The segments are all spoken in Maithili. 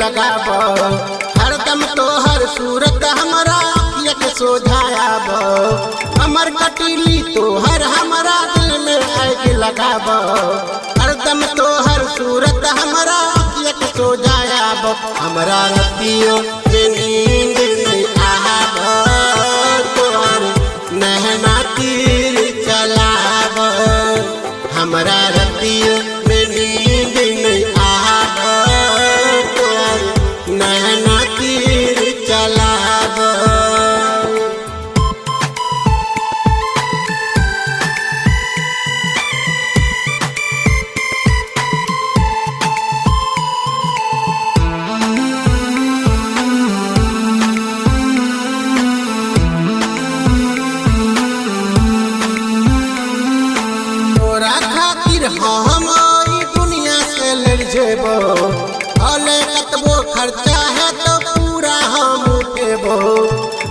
लगाब, हरदम तोहर सूरत हमरा अखिया के सोझायाब। हमर कटीली तोहर हमरा दिल में आग लगाब, हरदम तोहर सूरत हमरा अखिया के सोझायाब। हमरा रतियों में नींद नहीं आब, तोहर नैना तीर चलाब। हमरा रतियों में नींद नहीं आब, तोहर नैना तीर चलाब। तोरा खातिर हम ई दुनिया से लड़ जेबो, भले कतबो खर्चा है तो पूरा हम उठेबो।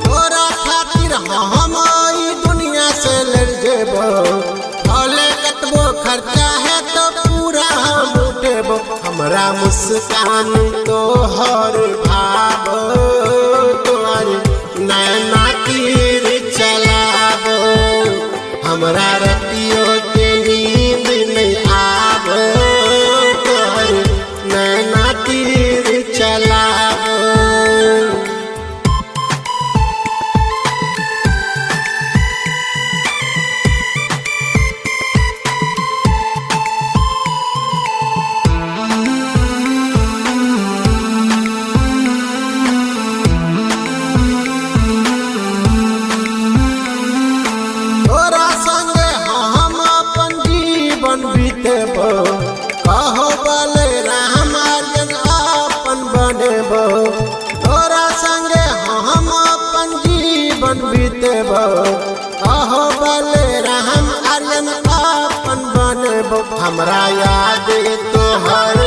तोरा खातिर हम ई दुनिया से लड़ जेबो, भले कतबो खर्चा है तो पूरा हम उठेबो। हमरा मुस्कान तोहर भाव, तोहर नैना तीर चलाबो। हमरा रतियों के नींद नहीं आब, तोहर नैना तीर चलाबो। तोरा संगे हम अपन जीवन बीतेबो, कहो बले राम अर्जन अपन बनेबो। तोरा संगे हम अपन जीवन बीतेबो, कहो बले राम अर्जन अपन बनेबो। हमरा याद तोहर